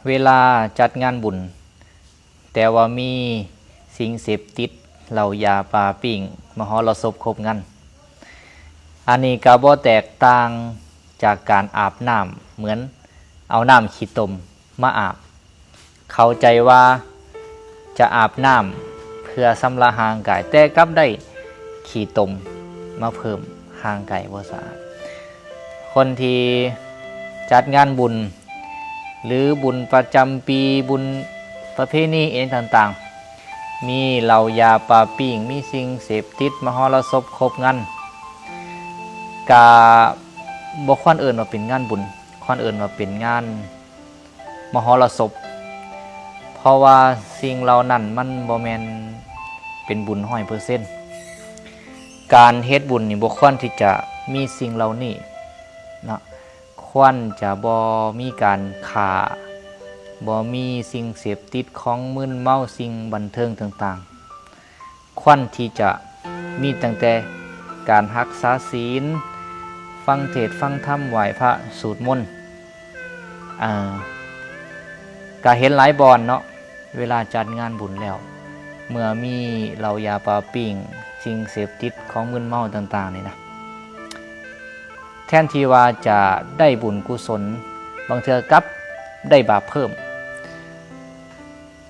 ເວລາຈັດງານບຸນ ແຕ່ວ່າມີສິ່ງເສບຕິດ ເຫຼົ້າຢາປາປີ້ງ ມະຫໍລະສົບຄົບງັນ ອັນນີ້ກະບໍ່ແຕກຕ່າງຈາກການອາບນ້ຳ ເໝືອນເອົານ້ຳຂີ້ຕົມມາອາບ. ເຂົ້າໃຈວ່າຈະອາບນ້ຳເພື່ອຊຳລະຮ່າງກາຍ ແຕ່ກັບໄດ້ຂີ້ຕົມມາເພີ່ມ ຮ່າງກາຍບໍ່ສະອາດ. ຄົນທີ່ຈັດງານບຸນ ຫຼື ບຸນປະຈຳປີ ບຸນປະເພນີອີ່ຫຍັງຕ່າງໆ ມີເຫຼົ້າຢາປາປີ້ງ ມີສິ່ງເສບຕິດ ມະຫໍລະສົບຄົບງັນ ກະບໍ່ຄວນເອີ້ນວ່າເປັນງານບຸນ ຄວນເອີ້ນວ່າເປັນງານມະຫໍລະສົບ ເພາະວ່າສິ່ງເຫຼົ່ານັ້ນມັນບໍ່ແມ່ນເປັນບຸນຮ້ອຍເປີເຊັນ. ການເຮັດບຸນນີ້ບໍ່ຄວນທີ່ຈະມີສິ່ງເຫຼົ່ານີ້ເນາະ ຄວນຈະບໍ່ມີການຂ້າ ບໍ່ມີສິ່ງເສບຕິດ ຂອງມຶນເມົາ ສິ່ງບັນເທີງຕ່າງໆ ຄວນທີ່ຈະມີຕັ້ງແຕ່ການຮັກສາສິນ ຟັງເທດຟັງທຳ ໄຫວ້ພະ ສູດມົນ ເອີ ກະເຫັນຫຼາຍບ່ອນເນາະ ເວລາຈັດງານບຸນແລ້ວ ເມື່ອມີເຫຼົ້າຢາປາປີ້ງ ສິ່ງເສບຕິດ ຂອງມຶນເມົາຕ່າງໆນີ້ນະ ແທນທີ່ວ່າຈະໄດ້ບຸນກຸສົນ ບາງເທື່ອກັບໄດ້ບາບເພີ່ມ.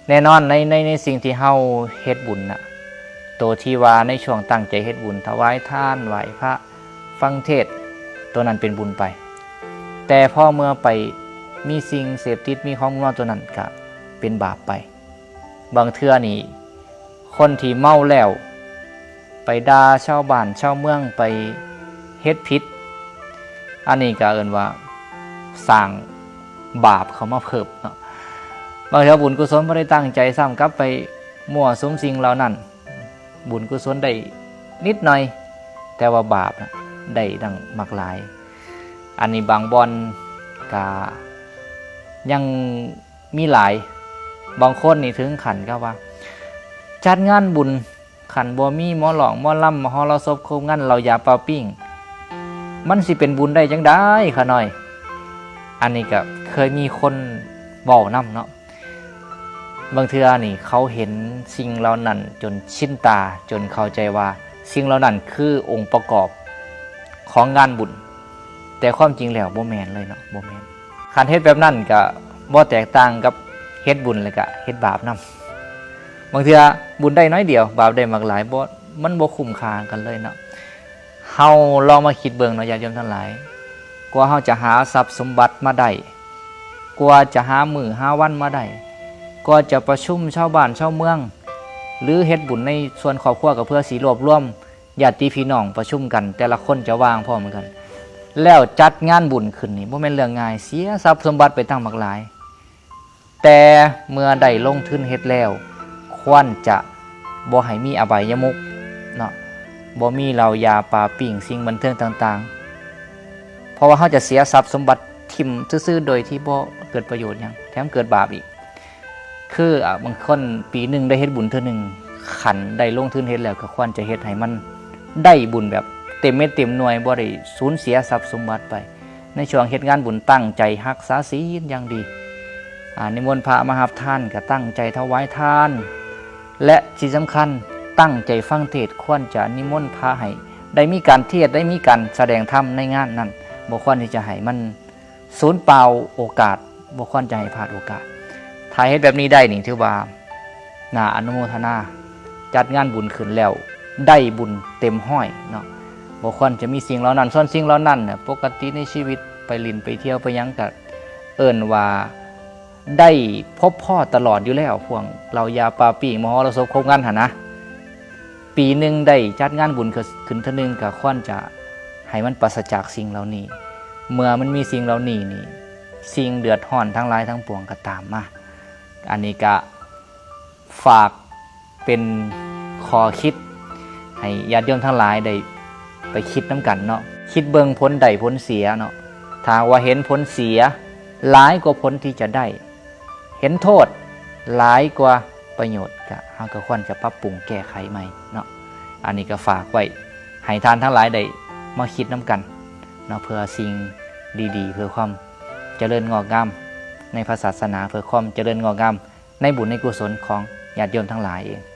ແນ່ນອນໃນ ໃນ ໃນສິ່ງທີ່ເຮົາເຮັດບຸນນະ ໂຕທີ່ວ່າໃນຊ່ວງຕັ້ງໃຈເຮັດບຸນ ຖວາຍທານ ໄຫວ້ພະ ຟັງເທດ ໂຕນັ້ນເປັນບຸນໄປ ແຕ່ພໍເມື່ອໄປມີສິ່ງເສບຕິດ ມີຂອງມຶນເມົາ ໂຕນັ້ນກະເປັນບາບໄປ. ບາງເທື່ອນີ້ ຄົນທີ່ເມົາແລ້ວ ໄປດ່າຊາວບ້ານຊາວເມືອງ ໄປເຮັດຜິດ ອັນນີ້ກະເອີ້ນວ່າສ້າງບາບເຂົ້າມາເພີ່ມເນາະ. ບາງເທື່ອບຸນກຸສົນບໍ່ໄດ້ຕັ້ງໃຈຊ້ຳ ກັບໄປມົ້ວສຸມສິ່ງເຫຼົ່ານັ້ນ ບຸນກຸສົນໄດ້ນິດໜ້ອຍ ແຕ່ວ່າບາບນະໄດ້ຕັ້ງບັກຫຼາຍ. ອັນນີ້ບາງບ່ອນກະຍັງມີຫຼາຍ ບາງຄົນນີ້ເຖິງຂັ້ນກັບວ່າ ຈັດງານບຸນ ຄັນບໍ່ມີໝໍຮ້ອງໝໍລຳ ມະຫໍລະສົບຄົບງັນ ເຫຼົ້າຢາປາປີ້ງ ມັນຊິເປັນບຸນໄດ້ຈັ່ງໃດຂະນ້ອຍ? ອັນນີ້ກະເຄີຍມີຄົນເວົ້ານຳເນາະ. ບາງເທື່ອນີ້ເຂົາເຫັນສິ່ງເຫຼົ່ານັ້ນຈົນຊິນຕາ ຈົນເຂົ້າໃຈວ່າສິ່ງເຫຼົ່ານັ້ນຄືອົງປະກອບຂອງງານບຸນ ແຕ່ຄວາມຈິງແລ້ວບໍ່ແມ່ນເລີຍເນາະ ບໍ່ແມ່ນ. ຄັນເຮັດແບບນັ້ນກະບໍ່ແຕກຕ່າງກັບເຮັດບຸນແລ້ວກະເຮັດບາບນຳ. ບາງເທື່ອບຸນໄດ້ໜ້ອຍດຽວ ບາບໄດ້ບັກຫຼາຍ ບໍ່ ມັນບໍ່ຄຸ້ມຄ່າກັນເລີຍເນາະ. ເຮົາລອງມາຄິດເບິ່ງເນາະ ຍາດໂຍມທັງຫຼາຍ, ກວ່າເຮົາຈະຫາຊັບສົມບັດມາໄດ້, ກວ່າຈະຫາມື້ຫາວັນມາໄດ້, ກວ່າຈະປະຊຸມຊາວບ້ານຊາວເມືອງ ຫຼື ເຮັດບຸນໃນສ່ວນຄອບຄົວ ກໍເພື່ອຊິລວບລວມ ຍາດຕິພີ່ນ້ອງປະຊຸມກັນ ແຕ່ລະຄົນຈະວ່າງພ້ອມກັນ ແລ້ວຈັດງານບຸນຂຶ້ນນີ້ ບໍ່ແມ່ນເລື່ອງງ່າຍ, ເສຍຊັບສົມບັດໄປຕັ້ງບັກຫຼາຍ. ແຕ່ເມື່ອໄດ້ລົງທຶນເຮັດແລ້ວ ຄວນຈະບໍ່ໃຫ້ມີອະບາຍຍະມຸກເນາະ, ບໍ່ມີເຫຼົ້າຢາປາປີ້ງ ສິ່ງບັນເທີງຕ່າງໆ ເພາະວ່າເຮົາຈະເສຍຊັບສົມບັດຖິ້ມຊື່ໆ ໂດຍທີ່ບໍ່ເກີດປະໂຫຍດຫຍັງ ແຖມເກີດບາບອີກ. ຄື ອາ ບາງຄົນປີໜຶ່ງໄດ້ເຮັດບຸນເທື່ອໜຶ່ງ, ຄັນໄດ້ລົງທຶນເຮັດແລ້ວ ກໍຄວນຈະເຮັດໃຫ້ມັນໄດ້ບຸນແບບເຕັມເມັດເຕັມໜ່ວຍ, ບໍ່ໄດ້ສູນເສຍຊັບສົມບັດໄປ. ໃນຊ່ວງເຮັດງານບຸນ ຕັ້ງໃຈຮັກສາສິນຢ່າງດີ, ອາ ນິມົນພະມາຮັບທານ ກໍຕັ້ງໃຈຖວາຍທານ ແລະ ທີ່ສຳຄັນ ຕັ້ງໃຈຟັງເທດ, ຄວນຈະນິມົນພະໃຫ້ໄດ້ມີການເທດ, ໄດ້ມີການສະແດງທຳໃນງານນັ້ນ, ບໍ່ຄວນທີ່ຈະໃຫ້ມັນ ສູນເປົ່າໂອກາດ, ບໍ່ຄວນຈະໃຫ້ພາດໂອກາດ. ຖ້າເຮັດແບບນີ້ໄດ້ນີ້ ຖືວ່າໜ້າອະນຸໂມທະນາ, ຈັດງານບຸນຂຶ້ນແລ້ວໄດ້ບຸນເຕັມຮ້ອຍເນາະ, ບໍ່ຄວນຈະມີສິ່ງເຫຼົ່ານັ້ນ. ສ່ວນສິ່ງເຫຼົ່ານັ້ນນະ ປົກກະຕິໃນຊີວິດ ໄປຫຼິ້ນໄປທ່ຽວໄປຫຍັງ ກະເອີ້ນວ່າໄດ້ພົບພໍ້ຕະຫຼອດຢູ່ແລ້ວ, ພວກເຫຼົ້າຢາປາປີ້ງ ມະຫໍລະສົບຄົບງັນຫັ້ນນະ. ປີໜຶ່ງໄດ້ຈັດງານບຸນຂຶ້ນເທື່ອໜຶ່ງ ກໍຄວນຈະໃຫ້ມັນປາສະຈາກສິ່ງເຫຼົ່ານີ້. ເມື່ອມັນມີສິ່ງເຫຼົ່ານີ້ນີ້ ສິ່ງເດືອດຮ້ອນທັງຫຼາຍທັງປວງກໍຕາມມາ. ອັນນີ້ກະຝາກເປັນຂໍ້ຄິດໃຫ້ຍາດໂຍມທັງຫຼາຍໄດ້ໄປຄິດນຳກັນເນາະ, ຄິດເບິ່ງຜົນໄດ້ຜົນເສຍເນາະ. ຖ້າຫາກວ່າເຫັນຜົນເສຍຫຼາຍກວ່າຜົນທີ່ຈະໄດ້, ເຫັນໂທດຫຼາຍກວ່າປະໂຫຍດ ກະ ເຮົາກໍຄວນຈະປັບປຸງແກ້ໄຂໃໝ່ເນາະ. ອັນນີ້ກໍຝາກໄວ້ໃຫ້ທ່ານທັງຫຼາຍໄດ້ມາຄິດນຳກັນເນາະ, ເພື່ອສິ່ງດີໆ ເພື່ອຄວາມຈະເລີນງອກງາມ ໃນພະສາສະໜາ ເພື່ອຄວາມຈະເລີນງອກງາມໃນບຸນໃນກຸສົນຂອງຍາດໂຍມທັງຫຼາຍເອງ.